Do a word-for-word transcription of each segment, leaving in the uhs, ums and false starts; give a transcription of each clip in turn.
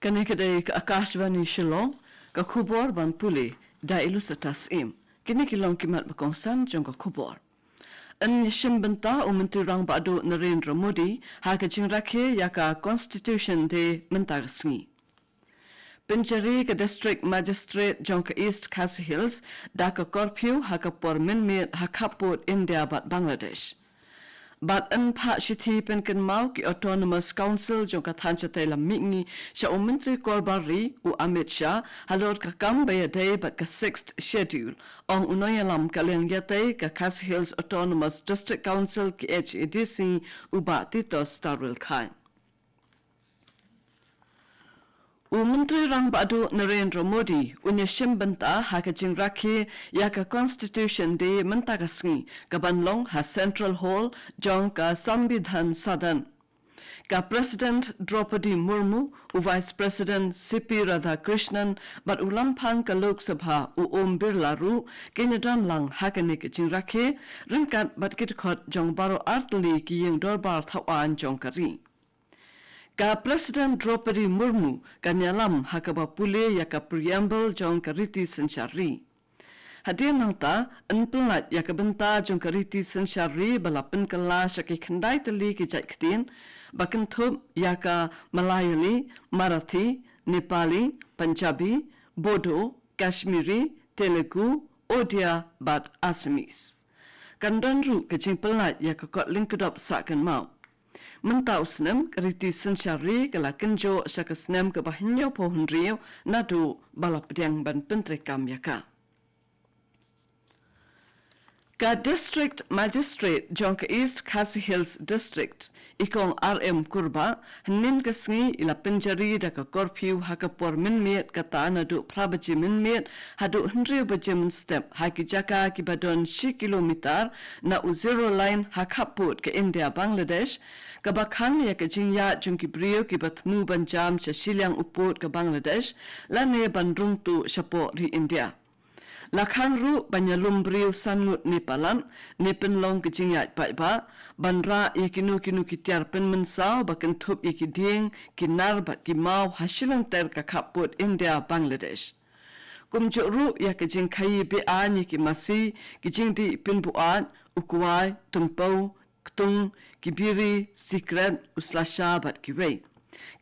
Kane ka dei ka Akashvani Shillong, ka khubor ban pule da i Lucetta Syiem. Kine ki long ki mat ba kongsan jong ka khubor. Yn shim bynta u Myntri Rangbah Duh Narendra Modi ha ka jingrakhe ïa ka Constitution Day mynta ka sngi. Pynjari ka District Magistrate jong ka East Khasi Hills da ka curfew ha ka por mynmiet ha khappud India bad Bangladesh. Bad yn phah shithi pynkynmaw ki Autonomous Council jong ka thaiñ shatei lam mihngi sha u Myntri Dorbar Ri u Amit Shah halor ka kam ba ïadei bad ka Sixth Schedule. Ong u nongïalam ka liang ïatei ka Khasi Hills Autonomous District Council, K H A D C, u Bah Titosstarwell Chyne. U Myntri Rangbah Duh Narendra Modi un ïashim bynta ha ka jingrakhe ïa ka Constitution Day mynta ka sngi, kaban long ha Central Hall jong ka Sambidhan Sadan. Ka President Droupadi Murmu, u Vice President C P Radhakrishnan bad u lamphang ka Lok Sabha u Om Birla ruh kin ïadon lang ha kane ka jingrakhe ryngkat bad ki dkhot jong baroh artylli ki ïing dorbar thaw aiñ jong ka ri. Ka President Droupadi Murmu kan ïalam ha kaba pule ïa ka Preamble jong ka Riti Synshar Ri. Hadien nangta yn pynlait ïa ka bynta jong ka Riti Synshar Ri ba la pynkylla sha ki khyndai tylli ki jait ktien, ba kynthup ïa ka Malayali, Marathi, Nepali, Punjabi, Bodo, Kashmiri, Telugu, Odia bad Assamese. Kan don ruh ka jingpynlait ïa ka kot lyngkdop sah kynmaw. Mynta u snem ka Riti Synshar Ri ka la kynjoh sha ka snem kaba hynñiewphew hynriew naduh ba la pdiang ban pyntreikam ïa ka. Ka District Magistrate jong ka East Khasi Hills District, i Kong R M Kurbah, hynnin ka sngi i la pynjari da ka curfew ha ka por mynmiet, kata naduh phra baje mynmiet haduh hynriew baje mynstep ha ki jaka kiba don shi kilometer na u Zero Line ha khappud ka India Bangladesh, kaba khang ïa ka jingïaid jong ki briew kiba thmu ban jam sha shiliang u pud ka Bangladesh lane ban rung tuh shapoh ri India. La khang ruh ban ïalum briew san ngut ne palat, ne pynlong ka jingïaid paidbah, ban rah ïa kino kino ki tiar pynmynsaw ba kynthup ïa ki dieng, ki nar bad ki maw ha shilynter ka khappud India Bangladesh. Kumjuh ruh ïa ka jingkhaïi be-aiñ ïa ki masi, ki jingdih pynbuaid, u kwai, tympew, ktung, ki biri, sikret, u slasha bad kiwei.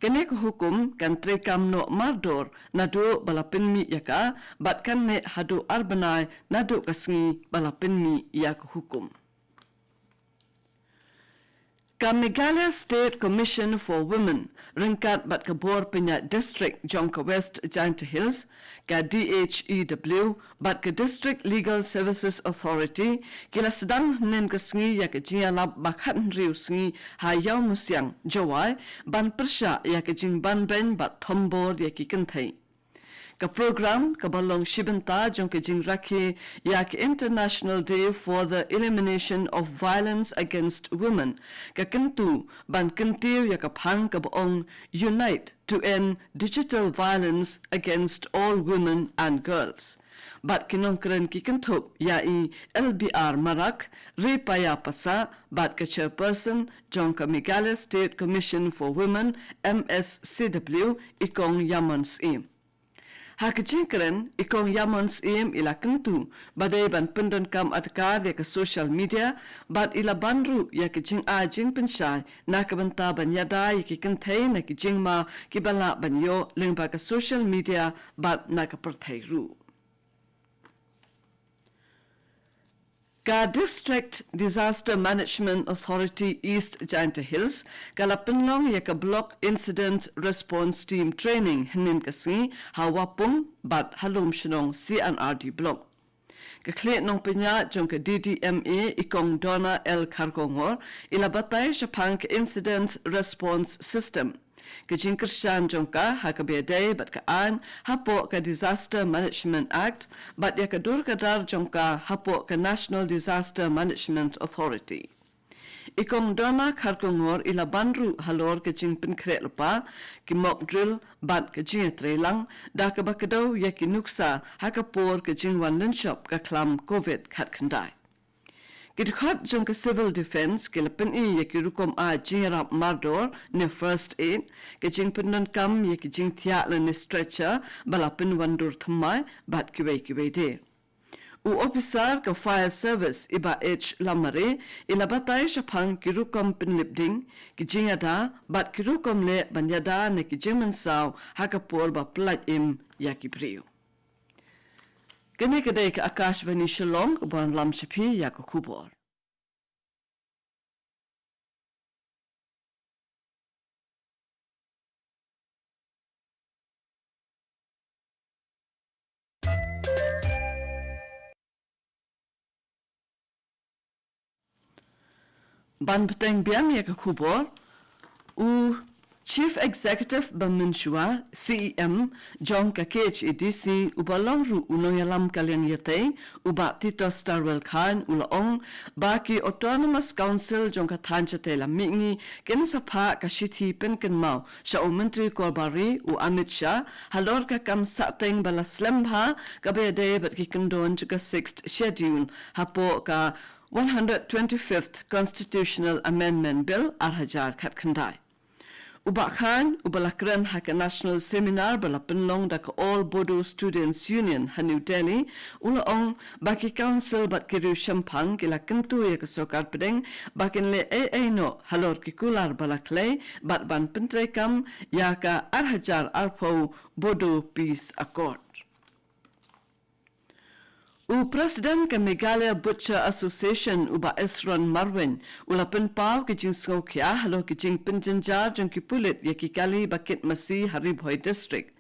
Kane ka hukum kan treikam noh mardor naduh ba la pynmih ïa ka, bad kan neh haduh ar bnai naduh ka sngi ba la pynmih ïa ka hukum. Ka Meghalaya State Commission for Women, ryngkat bad ka bor pynïaid district jong ka West Jaintia Hills, ka D H E W, bad ka District Legal Services Authority, ki la sdang hynnin ka sngi ïa ka jingïalap ba khathynriew sngi ha Ïawmusiang, Jowai, ban pyrshah ïa ka jingbanbeiñ bad thombor ïa ki kynthei. Ka program kaba long shi bynta jong ka jingrakhe ïa ka International Day for the Elimination of Violence Against Women, ka kyntu ban kyntiew ïa ka phang kaba ong Unite to End Digital Violence Against All Women and Girls. Bad ki nongkren ki kynthup ïa i L B R Marak, Ripaya Passah, bad ka chairperson jong ka Meghalaya State Commission for Women, M S C W, i Kong Ïamon Syiem. Ha ka jingkren, i Kong Ïamon Syiem i la kyntu ba dei ban pyndonkam adkar ïa ka social media, bad i la ban ruh ïa ka jingai jingpynshai na ka bynta ban ïada ïa ki kynthei na ki jingma kiba lah ban ïoh lyngba ka social media bad na ka pyrthei ruh. Ka District Disaster Management Authority East Jaintia Hills ka la pynlong ïa ka Block Incident Response Team Training hynnin ka sngi ha Wapung bad ha Lumshnong C and R D Block. Ka khlieh nongpynïaid jong ka D D M A, i Kong Donna L Kharkongor, i la batai shaphang ka Incident Response System, ka jingkyrshan jong ka ha kaba ïadei bad ka aiñ hapoh ka Disaster Management Act bad ïa ka dur ka dar jong ka hapoh ka National Disaster Management Authority. I Kong Donna Kharkongor i la ban ruh halor ka jingpynkhreh lypa, ki mock drill, bad ka jingïatreilang, da kaba kdew ïa ki nuksa, ha ka por ka jingwan lynshop ka khlam covid khatkhyndai. Ki dkhot jong ka Civil Defence ki la pyni ïa ki rukom ai jingïarap mardor ne first aid, ka jingpyndonkam ïa ki jingthiah lane stretcher ba la pynwandur thymmai bad kiwei kiwei de. U ophisar ka Fire Service i Bah H Lamare i la batai shaphang ki rukom pynlip ding, ki jingïada bad ki rukom leh ban ïada na ki jingmynsaw ha ka por ba pyllait im ïa ki briew. Kane ka dei ka Akashvani Shillong kaba wanlam sha phi ïa ka khubor. Ban bteng biang ïa ka khubor, u Chief Executive ba mynshuwa, C E M, jong ka K H A D C, uba long ruh u nongïalam ka liang ïatei, u Bah Titosstarwell Chyne, u la ong ba ki Autonomous Council jong ka thaiñ shatei lam mihngi kin sa phah ka shithi pynkynmaw sha u Myntri Korbari, u Amit Shah, halor ka kam sahteng ba la slem bha kaba ïadei bad ki kyndon jong ka Sixth Schedule hapoh ka one hundred twenty-fifth Constitutional Amendment Bill ar hajar khatkhyndai. U Bah Chyne, uba la kren ha ka National Seminar ba la pynlong da ka All Bodo Students Union ha New Delhi, u la ong ba ki council bad ki riew shemphang ki la kyntu ïa ka sorkar pdeng ba kin leh ei ei noh halor ki kular ba la khlei bad ban pyntreikam ïa ka ar hajar arphew Bodo Peace Accord. U President ka Meghalaya Butcher Association, u Bah Esron Marwein, u la pynpaw ki jingsngewkhia halor ki jingpynjynjar jong ki pulit ïa ki kali ba kit masi ha Ri Bhoi District.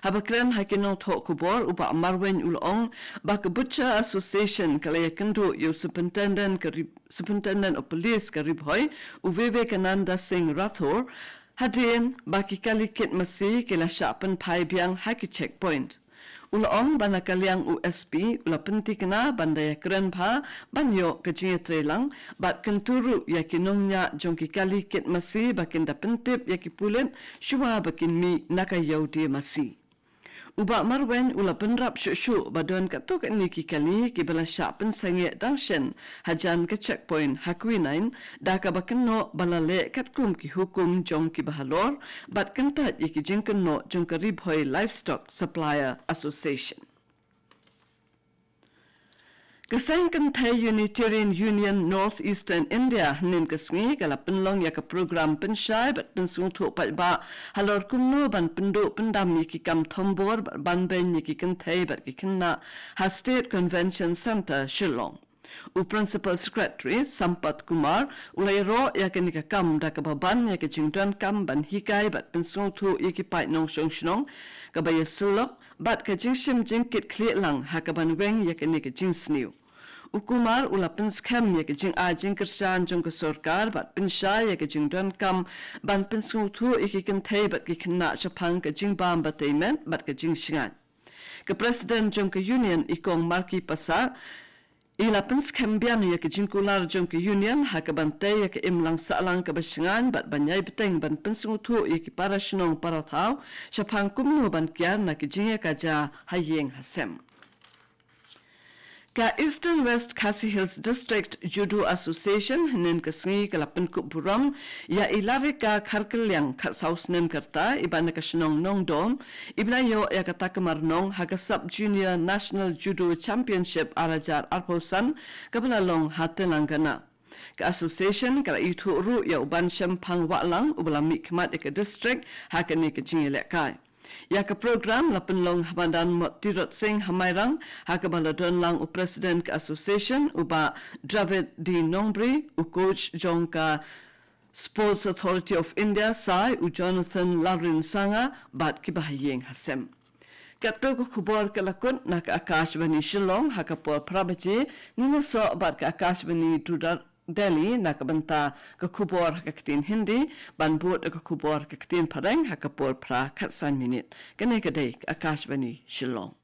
Haba kren ha ki nongthoh khubor, u Bah Marwein u la ong ba ka Butcher Association ka la ïakynduh ïa u Superintendent ka Ri-, Superintendent of Police ka Ri Bhoi, u Vivekananda Singh Rathore, hadien ba ki kali kit masi ki la shah pynphai biang ha ki checkpoint. U la ong ba na ka liang u S P u la pynthikna ban da ïakren bha ban ïoh ka jingïatreilang bad kyntu ruh ïa ki nongñiah jong ki kali kit masi ba kin da pyntip ïa ki pulit shuwa ba kin mih na ka ïew die masi. U Bah Marwein u la pynrap shuh shuh ba don katto katne ki kali kiba la shah pynsangeh dang shen hajan ka checkpoint ha Quinine, da kaba kynnoh ba la leh katkum ki hukum jong kiba halor bad kyntait ïa ki jingkynnoh jong ka Ri Bhoi Livestock Supplier Association. Ka seng kynthei Unitarian Union North Eastern India hynnin ka sngi ka la pynlong ïa ka program pynshai bad pynsngewthuh paidbah halor kumno ban pynduh pyndam ïa ki kam thombor bad ban beiñ ïa ki kynthei bad ki khynnah ha State Convention Centre, Shillong. U Principal Secretary, Sampath Kumar, u la ïaroh ïa kane ka kam da kaba ban ïa ka jingdonkam ban hikai bad pynsngewthuh ïa ki paid nongshong shnong, kaba ïasyllok, bad ka jingshim jingkitkhlieh lang ha kaban weng ïa kane ka jingsniew. U Kumar u la pynskhem ïa ka jingai jingkyrshan jong ka sorkar bad pynshai ïa ka jingdonkam ban pynsngewthuh ïa ki kynthei bad ki khynnah shaphang ka jingbam batei met bad ka jingshngaiñ. Ka President jong ka Union, i Kong Marki Passah, i la pynskhem biang ïa ka jingkular jong ka Union ha kaban tei ïa ka imlang sahlang kaba shngaiñ bad ban ïai bteng ban pynsngewthuh ïa ki para shnong para thaw shaphang kumno ban kiar na ka jingïakajia ha ïing ha sem. Ka Eastern West Khasi Hills District Judo Association hynnin ka sngi ka la pynkup burom ïa i Larika Kharkylliang, khatsaw snem ka rta, iba na ka shnong Nongdom, iba la ïoh ïa ka takmar nong ha ka Sub Junior National Judo Championship ar hajar arphew san kaba la long ha Telangana. Ka association ka la ithuh ruh ïa u Banshemphang Wahlang uba la mihkhmat ïa ka district ha kane ka jingïalehkai. Ïa ka program la pynlong ha madan Mot Tirot Sing ha Mairang, ha kaba la don lang u President ka association, u Bah Dravid D Nongbri, u coach jong ka Sports Authority of India, sai, u Jonathan Lalrinsanga, bad kiba ha ïing ha sem. Katto ka khubor ka la kut na ka Akashvani Shillong ha ka por phra baje, ngin ïasoh bad ka Akashvani Dudar Delhi na ka bynta ka khubor ha ka ktien Hindi, ban bud ka khubor ha ka ktien Phareng ha ka por phra khatsan minit. Kane ka dei ka Akashvani Shillong.